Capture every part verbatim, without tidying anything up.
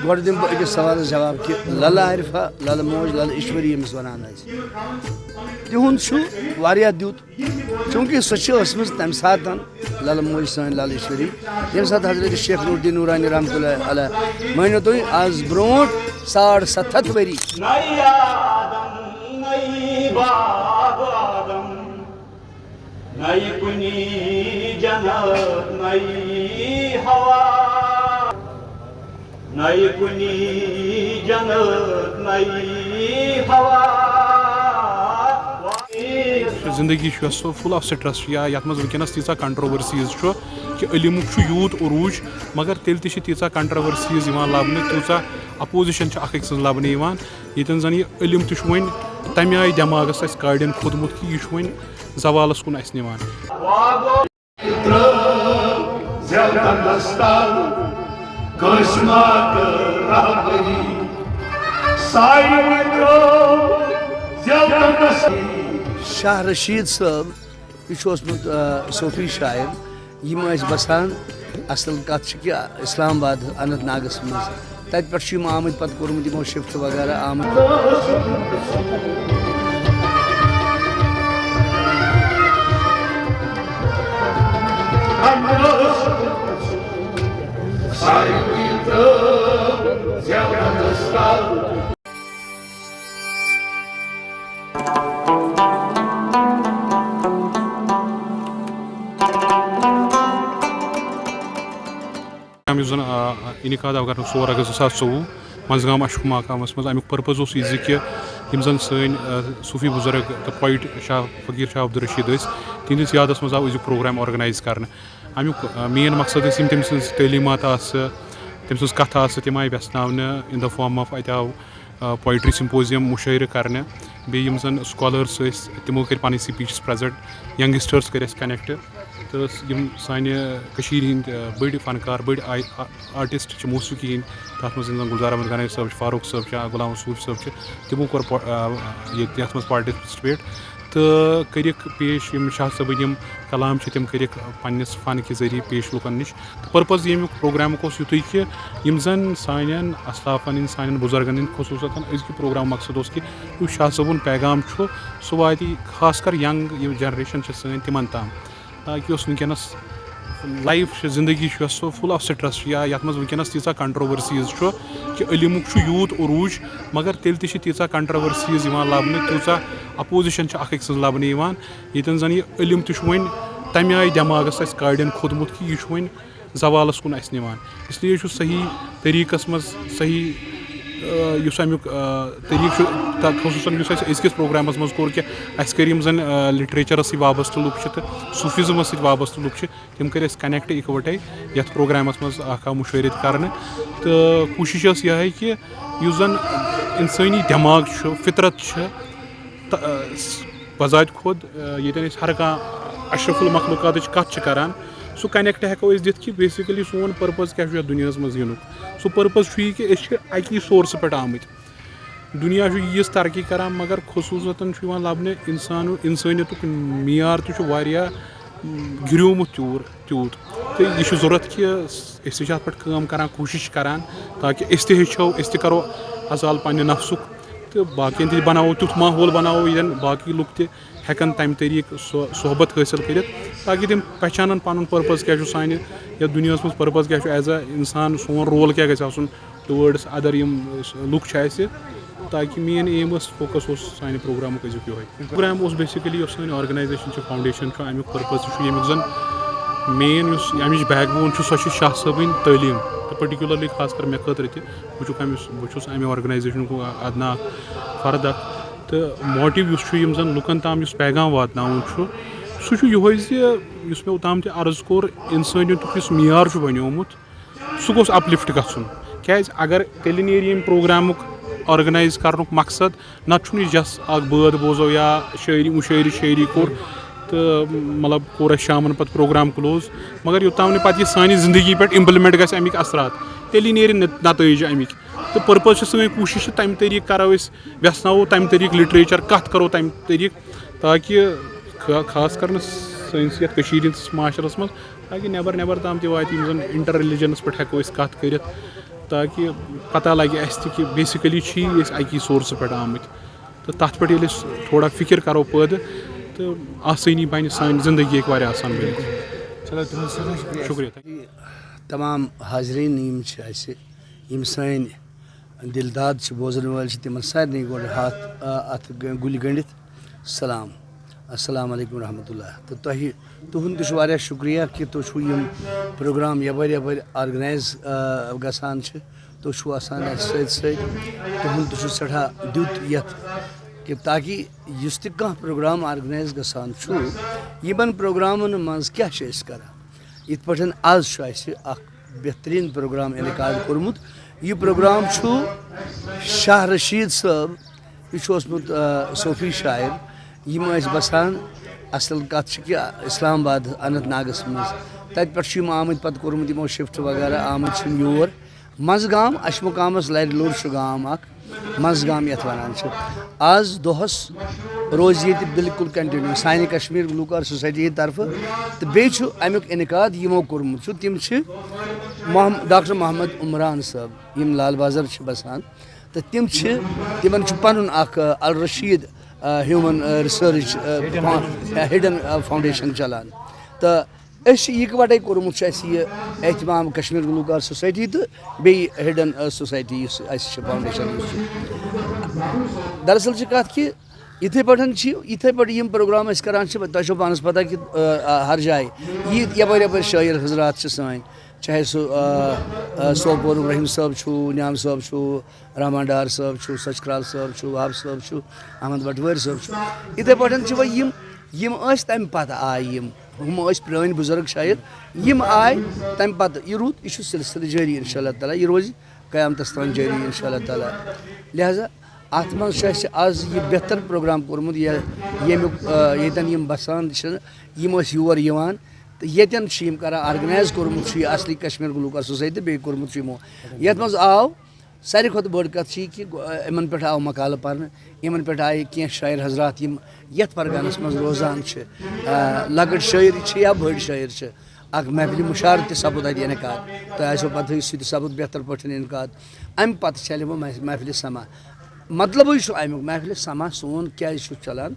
گۄڈٕ دِمہٕ بہٕ أکِس سوالَس جواب کہِ لَلہٕ عارفہ، لَلہٕ موج، لَلہٕ ایشوری ییٚمِس وَنان ٲسۍ، تِہُنٛد چھُ واریاہ دیُت، چوٗنٛکہِ سۄ چھِ ٲسمٕژ تَمہِ ساتَن لَلہٕ موج سٲنۍ لَلہٕ ایشوری، ییٚمہِ ساتہٕ حضرت شیخ نور الدین نورانی رحمتہ اللہ علیہ، مٲنِو تُہۍ، آز برونٛٹھ ساڑ ستھ ہَتھ ؤری۔ نَیہِ آدم، نَیہِ باب آدم، نَیہِ کُنی جنت، نَیہِ ہوا، نَیہِ کُنی جنت، نَیہِ ہوا۔ زندگی چھِ سۄ full of stress چھِ، یا یَتھ منٛز وٕنکیٚنَس تیٖژاہ controversies چھُ کہِ علمُک چھُ یوٗت عروٗج، مگر تیٚلہِ تہِ چھِ تیٖژاہ controversies یِوان لَبنہٕ، تیٖژاہ opposition چھِ اَکھ أکۍ سٕنٛز لَبنہٕ یِوان، ییٚتٮ۪ن زَن یہِ علم تہِ چھُ وۄنۍ تَمہِ آیہِ دٮ۪ماغَس اَسہِ کاڑٮ۪ن کھوٚتمُت کہِ یہِ چھُ وۄنۍ زوالَس کُن اَسہِ نِوان۔ ترٲو زیوتن دستاو، کٲنٛسہِ ما کٔر رہبری۔ ساروٕے ترٲو زیوتن دستاو۔ شاہ رشیٖد صٲب، یہِ چھُ اوسمُت، آ، صوفی شاعر۔ یِم ٲسۍ بسان، اصل کتھ چھِ کہِ اسلام آباد، اننت ناگس منٛز۔ تتہِ پٮ۪ٹھ چھُ یِمو آمٕتۍ، پتہٕ کوٚرمُت یِمو shift وغیرہ، آمٕتۍ۔ یُس زَن، آ، انعقاد آو کرنہٕ ژور اگست زٕ ساس ژوٚوُہ منٛزگام اشوک مقامَس منٛز، اَمیُک purpose اوس یہِ زِ کہِ یِم زَن سٲنۍ، آ، صوٗفی بُزرگ تہٕ poet شاہ فقیٖر شاہ عبدالرشیٖد ٲسۍ، تِہنٛدِس یادَس منٛز آو أزیُک program organize کرنہٕ۔ اَمیُک، آ، main مقصد ٲسۍ یِم تٔمۍ سٕنٛز تعلیٖمات آسہٕ، تٔمۍ سٕنٛز کَتھٕ آسہٕ، تِم آیہِ وٮ۪ژھناونہٕ in the form of، اَتہِ آو، آ، poetry symposium مُشٲعرٕ کرنہٕ، بیٚیہِ یِم زَن scholars ٲسۍ، تِمو کٔرۍ پَنٕنۍ speeches present، youngsters کٔرۍ اَسہِ connect، تہٕ یِم سانہِ کٔشیٖرِ ہِنٛدۍ، آ، بٔڑۍ فنکار، بٔڑۍ آے-، آ-، artist چھِ موسیقی ہِنٛدۍ، تَتھ منٛز یِم زَن گُلزار احمد گنایی صٲب چھِ، فاروق صٲب چھِ، غلام رسول صٲب چھِ، تِمو کوٚر پا-، آ، ییٚتہِ یَتھ منٛز participate۔ تہٕ کٔرِکھ پیش یِم شاہ صٲبٕنۍ یِم کلام چھِ، تِم کٔرِکھ پننِس فن کہِ ذٔریعہٕ پیش لُکن نِش۔ تہٕ purpose ییٚمیُک programُک اوس یُتُے کہِ یِم زن سانٮ۪ن اسلافن ہٕنٛدۍ، سانٮ۪ن بُزرگن ہٕنٛدۍ، خصوٗصن أزکہِ programُک مقصد اوس کہِ یُس شاہ صٲبُن پیغام چھُ، سُہ واتہِ خاص کر young یِم generation چھِ سٲنۍ، تِمن تام، تاکہِ یۄس وٕنکیٚنس life چھِ، زندگی چھِ، یۄس سۄ full of stress چھِ، یا یَتھ منٛز وٕنکیٚنَس تیٖژاہ controversies چھُ کہِ علمُک چھُ یوٗت عروٗج، مگر تیٚلہِ تہِ چھِ تیٖژاہ controversies یِوان لَبنہٕ، تیٖژاہ opposition چھِ اَکھ أکۍ سٕنٛز لَبنہٕ یِوان، ییٚتٮ۪ن زَن یہِ علم تہِ چھُ وۄنۍ تَمہِ آیہِ دٮ۪ماغَس اَسہِ کاڑٮ۪ن کھوٚتمُت کہِ یہِ چھُ وۄنۍ زوالَس کُن اَسہِ نِوان۔ اس لیے چھُ صحیح طریٖقَس منٛز صحیح، آ، یُس اَمیُک، آ، طریٖقہٕ چھُ، تَتھ خصوٗصاً یُس اَسہِ أزکِس programَس منٛز کوٚر کہِ اَسہِ کٔرۍ یِم زَن، آ، literature-َس سۭتۍ وابستہٕ لُکھ چھِ تہٕ صوٗفیزمَس سۭتۍ وابستہٕ لُکھ چھِ، تِم کٔرۍ اَسہِ connect اِکوَٹَے یَتھ programَس منٛز اَکھ آو مُشٲہرٕ تہِ کَرنہٕ۔ تہٕ کوٗشِش ٲس یِہوٚے کہِ یُس زَن اِنسٲنی دٮ۪ماغ چھُ، فطرت چھِ، تہٕ، آ، س-، بذاتِ خود، آ، ییٚتٮ۪ن أسۍ ہر کانٛہہ اشرف المخلوقاتٕچ کَتھ چھِ کَران، سُہ connect ہٮ۪کو أسۍ دِتھ کہِ basically سون purpose کیٛاہ چھُ یَتھ دُنیاہَس منٛز یِنُک۔ سُہ purpose چھُ یہِ کہِ أسۍ چھِ اَکی source پٮ۪ٹھ آمٕتۍ۔ دُنیا چھُ ییٖژ ترقی کران، مگر خصوٗصاً چھُ یِوان لَبنہٕ اِنسانُ-، اِنسٲنیتُک معیار تہِ چھُ واریاہ، م، گِریومُت تیوٗر، تیوٗت۔ تہٕ یہِ چھُ ضوٚرَتھ کہِ أسۍ تہِ چھِ اَتھ پٮ۪ٹھ کٲم کران، کوٗشِش کران، تاکہِ أسۍ تہِ ہیٚچھو، أسۍ تہِ کرو عزال پننہِ نفسُک تہٕ باقین تہِ بناوو تیُتھ ماحول بناوو، ییٚتٮ۪ن باقٕے لُکھ تہِ ہٮ۪کن تَمہِ طریٖقہٕ سۄ صحبت حٲصِل کٔرِتھ، تاکہِ تِم پہچانن پَنُن purpose کیٛاہ چھُ سانہِ یَتھ دُنیاہَس منٛز، purpose کیٛاہ چھُ as a اِنسان، سون role کیٛاہ گژھِ آسُن towards other یِم لُکھ چھِ اَسہِ، تاکہِ main aim ٲس، focus اوس سانہِ programُک أزیُک یِہوٚے۔ Program اوس basically یۄس سٲنۍ organization چھِ، foundation چھُ، اَمیُک purpose تہِ چھُ، ییٚمیُک زَن main یُس اَمِچ backbone چھُ، سۄ چھِ شاہ صٲبٕنۍ تعلیٖم تہٕ particularly خاص کر مےٚ خٲطرٕ تہِ۔ بہٕ چھُکھ أمِس، بہٕ چھُس اَمہِ organizationُک ادنیٰ اکھ فرد اکھ۔ تہٕ motive یُس چھُ، یِم زَن لُکَن تام یُس پیغام واتناوُن چھُ، سُہ چھُ یِہوٚے زِ یُس مےٚ اوٚتام تہِ عرض کوٚر، اِنسٲنیتُک یُس معیار چھُ بنیومُت، سُہ گوٚژھ uplift گژھُن۔ کیٛازِ اگر تیٚلہِ نیرِ ییٚمہِ programُک organize کرنُک مقصد، نَتہٕ چھُنہٕ یہِ just اکھ بٲتھ بوزو یا شٲعری مُشٲعری شٲعری کوٚر تہٕ مطلب کوٚر اَسہِ شامَن پَتہٕ program close، مگر یوٚتام نہٕ پَتہٕ یہِ سانہِ زندگی پٮ۪ٹھ implement گژھِ اَمِکۍ اثرات، تیٚلی نیرِ نت-، نتٲیج اَمِکۍ۔ تہٕ purpose چھِ سٲنۍ کوٗشِش چھِ تَمہِ طریٖقہٕ کَرو أسۍ، وٮ۪ژھناوو تَمہِ طریٖقہٕ literature، کَتھ کَرو تَمہِ طریٖقہٕ، تاکہِ خا-، خاص کر نہٕ سٲنِس یَتھ کٔشیٖرِ ہِنٛدِس معاشرَس منٛز، تاکہِ نٮ۪بر نٮ۪بر تام تہِ واتہِ، یِم زَن inter religions پٮ۪ٹھ ہٮ۪کو أسۍ کَتھ کٔرِتھ۔ تاکہِ پتہ لگہِ اَسہِ تہِ کہِ بیسِکٔلی چھِ یہِ أسۍ اَکی سورسہٕ پٮ۪ٹھ آمٕتۍ۔ تہٕ تَتھ پٮ۪ٹھ ییٚلہِ أسۍ تھوڑا فِکِر کَرو پٲدٕ، تہٕ آسٲنی بَنہِ، سانہِ زِندگی ہیٚکہِ واریاہ آسان بٔنِتھ۔ چلو، تُہُنٛد سٮ۪ٹھاہ شُکریہ۔ شُکریہ۔ تمام حاضرین یِم چھِ اَسہِ، یِم سٲنۍ دِل داد چھِ بوزن وٲلۍ چھِ، تِمن سارنٕے گۄڈٕ ہاتھ، آ، اَتھ گ- گُلہِ گٔنڈِتھ سلام۔ السلام علیکم ورحمۃ اللہ۔ تہٕ تۄہہِ، تُہُنٛد تہِ چھُ واریاہ شُکریہ کہِ تُہۍ چھِو یِم پروگرام یَپٲرۍ یَپٲرۍ آرگنایز، آ، گژھان چھِ، تُہۍ چھِو آسان اَسہِ سۭتۍ سۭتۍ۔ تُہُنٛد تہِ چھُ سٮ۪ٹھاہ دیُت یَتھ کہِ تاکہِ یُس تہِ کانٛہہ پروگرام آرگنایز گژھان چھُ، یِمن پروگرامن منٛز کیٛاہ چھِ أسۍ کران؟ یِتھ پٲٹھۍ آز چھُ اَسہِ اکھ بہتریٖن پروگرام انعقاد کوٚرمُت۔ یہِ پروگرام چھُ شاہ رشیٖد صٲب، یہِ چھُ اوسمُت، آ، صوفی شاعر۔ یِم ٲسۍ بسان، اصل کتھ چھِ کہِ اسلام آباد، اننت ناگس منٛز۔ تتہِ پٮ۪ٹھ چھُ یِم آمٕتۍ، پتہٕ کوٚرمُت یِمو شفٹ وغیرہ، آمٕتۍ چھِ یِم یور۔ منٛزٕ گام، اَسہِ مُقامَس لَرِ لوٚر چھُ گام اَکھ، منٛزٕ گام یَتھ وَنان چھِ۔ آز دۄہَس روزِ ییٚتہِ بالکل کنٹِنیو سانہِ کشمیر گلوکار سوسایٹی ہِنٛدِ طرفہٕ۔ تہٕ بیٚیہِ چھُ اَمیُک انعقاد یِمو کوٚرمُت چھُ، تِم چھِ محم-، ڈاکٹر محمد عمران صٲب، یِم لال بازار چھِ بسان۔ تہٕ تِم چھِ، تِمَن چھُ پَنُن اَکھ، آ، الرشیٖد، آ، ہیوٗمَن، آ، ریسرچ، آ، فا-، ہِڈن، آ، فاؤنڈیشن چلان۔ تہٕ أسۍ چھِ یِکوَٹَے کوٚرمُت چھُ اَسہِ یہِ اہتمام کشمیر گلوکار سوسایٹی تہٕ بیٚیہِ ہِڈن، آ، سوسایٹی یُس اَسہِ چھِ فاؤنڈیشن یُس چھُ۔ دراصل چھِ کَتھ کہِ یِتھَے پٲٹھۍ چھِ، یِتھَے پٲٹھۍ یِم پروگرام أسۍ کَران چھِ، تۄہہِ چھو پانَس پَتہ کہِ، آ، آ، ہر جایہِ یہِ یَپٲرۍ یَپٲرۍ شٲعر حضرات چھِ سٲنۍ، چاہے سُہ، آ، آ، سوپورُک رحیٖم صٲب چھُ، نیام صٲب چھُ، رحمان ڈار صٲب چھُ، سچ کرال صٲب چھُ، وہاب صٲب چھُ، احمد بٹوٲرۍ صٲب چھُ۔ یِتھَے پٲٹھۍ چھِ وۄنۍ یِم، یِم ٲسۍ تَمہِ پَتہٕ آے یِم، ہُم ٲسۍ پرٛٲنۍ بُزرگ شاعر، یِم آے تَمہِ پَتہٕ۔ یہِ روٗد، یہِ چھُ سلسلہٕ جٲری، اِنشاء اللہ تعالیٰ، یہِ روزِ قیامتَس تام جٲری، اِنشاء اللہ تعالیٰ۔ لہذا اَتھ منٛز چھُ اَسہِ آز یہِ بہتر پروگرام کوٚرمُت، یہِ، ییٚمیُک، آ، ییٚتٮ۪ن یِم بَسان چھِ، یِم ٲسۍ یور یِوان۔ تہٕ ییٚتٮ۪ن چھِ یِم کَران، آرگنایز کوٚرمُت چھُ یہِ اصلی کشمیر گلوکار سوسایٹی، بیٚیہِ کوٚرمُت چھُ یِمو۔ یَتھ منٛز آو ساروی کھۄتہٕ بٔڑ کَتھ چھِ یہِ کہِ، آ، یِمَن پٮ۪ٹھ آو مقالہٕ پَرنہٕ، یِمَن پٮ۪ٹھ آیہِ کینٛہہ شٲعر حضرات، یِم یَتھ پرگنَس منٛز روزان چھِ۔ آ، لۄکٕٹۍ شٲعر چھِ یا بٔڑۍ شٲعر چھِ، اَکھ محفلہِ مُشاعرٕ تہِ سَپُد اَتہِ انعقاد۔ تۄہہِ آسیو پَتہٕے، سُہ تہِ سَپُد بہتر پٲٹھۍ انعقاد۔ اَمہِ پَتہٕ چَلہِ وۄنۍ محف-، محفلہِ سما۔ مطلبٕے چھُ اَمیُک، محفلہِ سما سون کیٛازِ چھُ چَلان؟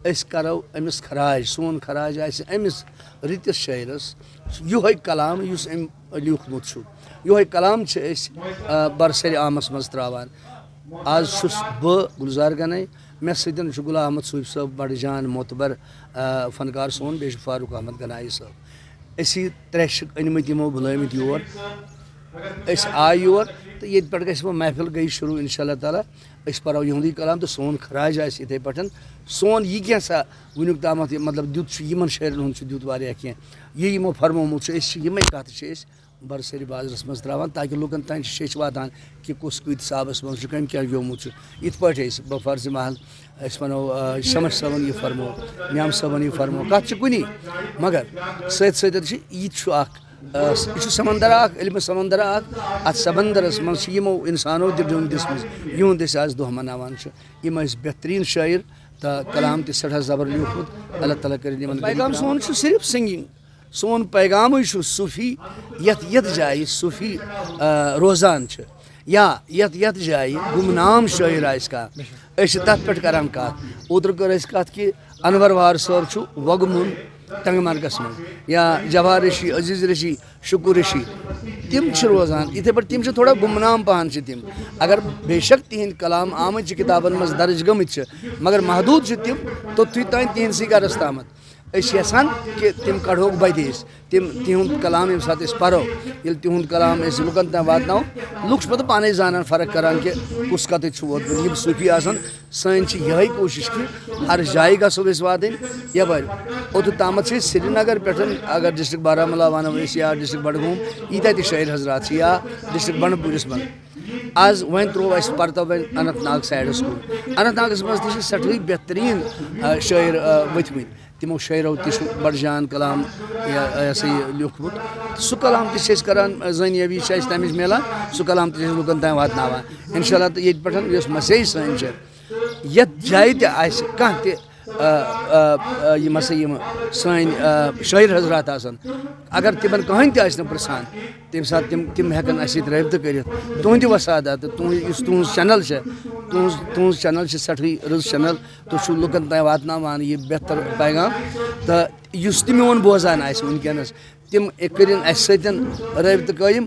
أسۍ کَرو أمِس خراج، سون خراج آسہِ أمِس رٕتِس شٲعرَس یِہوٚے کلام یُس أمۍ لیوٗکھمُت چھُ۔ یِہوٚے کلام چھِ أسۍ، آ، برسرِ عامَس منٛز ترٛاوان۔ آز چھُس بہٕ گُلزار گنَے، مےٚ سۭتۍ چھُ غلام احمد صوٗفی صٲب، بَڑٕ جان معتبر، آ، فنکار سون، بیٚیہِ چھُ فاروق احمد گنایی صٲب۔ أسی ترٛےٚ چھِ أنۍمٕتۍ یِمو، بُلٲومٕتۍ یور۔ أسۍ آے یور تہٕ ییٚتہِ پٮ۪ٹھ گژھِ وۄنۍ محفل گٔے شروٗع، اِنشاء اللہ تعالیٰ۔ أسۍ پَرو یِہُنٛدُے کلام تہٕ سون خراج آسہِ یِتھَے پٲٹھۍ۔ سون یہِ کینٛہہ سا وٕنیُک تامَتھ یہِ مطلب دیُت چھُ، یِمَن شٲعرَن ہُنٛد چھُ دیُت واریاہ کینٛہہ۔ یہِ یِمو فرمومُت چھُ، أسۍ چھِ یِمَے کَتھٕ چھِ أسۍ برسرِ بازرَس منٛز ترٛاوان، تاکہِ لوٗکَن تام چھِ شیٚچھ واتان کہِ کُس کۭتِس آبَس منٛز چھُ، کٔمۍ کیٛاہ گیومُت چھُ۔ یِتھ پٲٹھۍ أسۍ، بہٕ فرضِ محل، أسۍ وَنو، آ، شمس صٲبَن یہِ فرمو، نیام صٲبَن یہِ فرمو، کَتھ چھِ کُنی، مگر سۭتۍ سۭتۍ چھِ یہِ تہِ چھُ اَکھ، آ، یہِ چھُ سمندر اَکھ، علمِ سمندر اَکھ۔ اَتھ سمندرَس منٛز چھِ یِمو اِنسانو تہِ ڈوٗنۍ دِژمٕژ، یِہُنٛد أسۍ آز دۄہ مَناوان چھِ۔ یِم ٲسۍ بہتریٖن شٲعر تہٕ کلام تہِ سٮ۪ٹھاہ زبر لیوٗکھمُت۔ اللہ تعالیٰ کٔرِنۍ یِمَن پیغام سون چھُ صرف سِنگِنٛگ۔ سون پیغامٕے چھُ صوٗفی، یَتھ یَتھ جایہِ صوٗفی، آ، روزان چھِ، یا یَتھ یَتھ جایہِ گُمنام شٲعر آسہِ کانٛہہ، أسۍ چھِ تَتھ پٮ۪ٹھ کَران کَتھ۔ اوترٕ کٔر اَسہِ کَتھ کہِ انور وار صٲب چھُ وۄگمُن ٹنٛگہٕ مرگَس منٛز، یا جواہر رشی، عزیز رشی، شکور رشی، تِم چھِ روزان یِتھَے پٲٹھۍ، تِم چھِ تھوڑا گُمنام پَہَن چھِ تِم۔ اگر بے شک تِہِنٛدۍ کلام آمٕتۍ چھِ کِتابَن منٛز درٕج گٔمٕتۍ چھِ، مگر محدوٗد چھِ تِم توٚتھُے تام تِہِنٛدسٕے گَرَس تامَتھ۔ أسۍ چھِ یَژھان کہِ تِم کَڑہوکھ بَدِ أسۍ، تِم، تِہُنٛد کلام ییٚمہِ ساتہٕ أسۍ پَرو، ییٚلہِ تِہُنٛد کلام أسۍ لُکَن تام واتناوو، لُکھ چھِ پَتہٕ پانَے زانان فرق کَران کہِ کُس کَتٮ۪تھ چھُ ووتمُت۔ یِم صوٗفی آسَن، سٲنۍ چھِ یِہوٚے کوٗشِش کہِ ہر جایہِ گژھو أسۍ واتٕنۍ یَپٲرۍ۔ اوٚتَتھ تامَتھ چھِ أسۍ سرینگر پٮ۪ٹھ، اگر ڈسٹرکٹ بارہمولہ وَنو أسۍ یا ڈسٹرکٹ بڈگوم، ییٖتیٛاہ تہِ شٲعر حضرات چھِ یا ڈسٹرکٹ بنڈپوٗرِس منٛز۔ آز وۄنۍ ترٛوو اَسہِ پرتو وۄنۍ اننت ناگ سایڈَس کُن۔ اننت ناگَس منٛز تہِ چھِ سٮ۪ٹھٕے بہتریٖن، آ، شٲعر، آ، ؤتھۍ مٕتۍ۔ تِمو شٲعرو تہِ چھُ بڑٕ جان کلام یہِ، یہِ ہسا یہِ لیوٗکھمُت۔ سُہ کلام تہِ چھِ أسۍ کران، آ، زٲنیٲبی چھِ اَسہِ تَمِچ میلان، سُہ کلام تہِ چھِ أسۍ لُکَن تام واتناوان۔ اِنشاء اللہ تہٕ ییٚتہِ پٮ۪ٹھ یۄس مسیج سٲنۍ چھِ، یَتھ جایہِ تہِ آسہِ کانٛہہ تہِ آ، آ، آ، یِم ہسا یِم سٲنۍ، آ، شٲعر حضرات آسَن، اگر تِمَن کٕہٕنۍ تہِ آسہِ نہٕ پرٛژھان، تَمہِ ساتہٕ تِم، تِم ہٮ۪کَن اَسہِ سۭتۍ رٲبطہٕ کٔرِتھ۔ تُہٕنٛدِ وسادَتہٕ، تُہٕنٛز، یُس تُہٕنٛز channel چھےٚ، تُہٕنٛز، تُہٕنٛز channel چھِ سٮ۪ٹھٕے رٕژ channel۔ تُہۍ چھِو لُکَن تام واتناوان یہِ بہتر پیغام۔ تہٕ یُس تہِ میون بوزان آسہِ وٕنکیٚنَس، تِم کٔرِن اَسہِ سۭتۍ رٲبطہٕ قٲیِم۔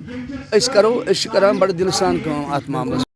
أسۍ کَرو، أسۍ چھِ کَران بَڑٕ دِلہٕ سان کٲم اَتھ معاملَس۔